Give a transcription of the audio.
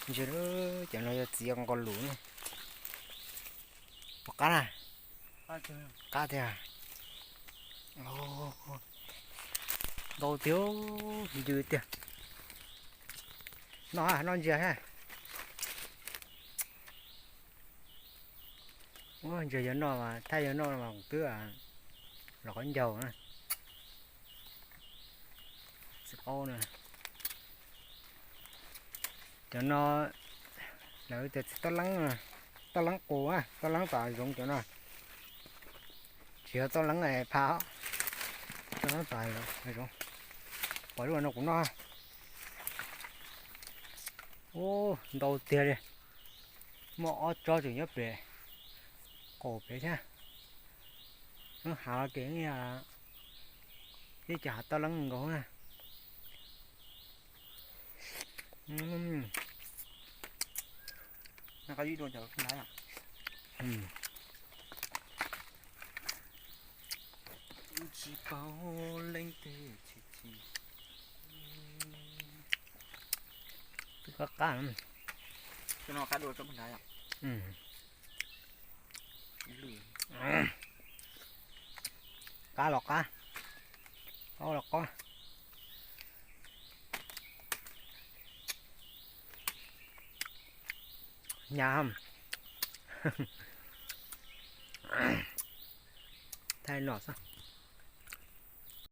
Ntsia, cov no yog txiv nqos lus na. Pom qab na? Qab tiag. Ntau tiag, ntws tiag. Noj, noj ntsia ha. Ua ntsia yog noj mas, thaij yog noj mas kuv twb los qhov ncaug na. Txiv qaub na. Cov no lawv tias txiv toj leeb, toj leeb qus, toj leeb tom hav zoov cov no. Tsis yog toj leeb pha, toj leeb tom hav zoov. Pom lub no kuv noj. Ub, ntau tiag li. Muaj ob tsob tseem nyob pem qaum pem thiab. Lub hav kev ib co hav toj leeb nkaus na. Tsis paub leej twg. Twb qab qab. Qab los qab, qaub los qaub. Hnyav. Thaij no xwb.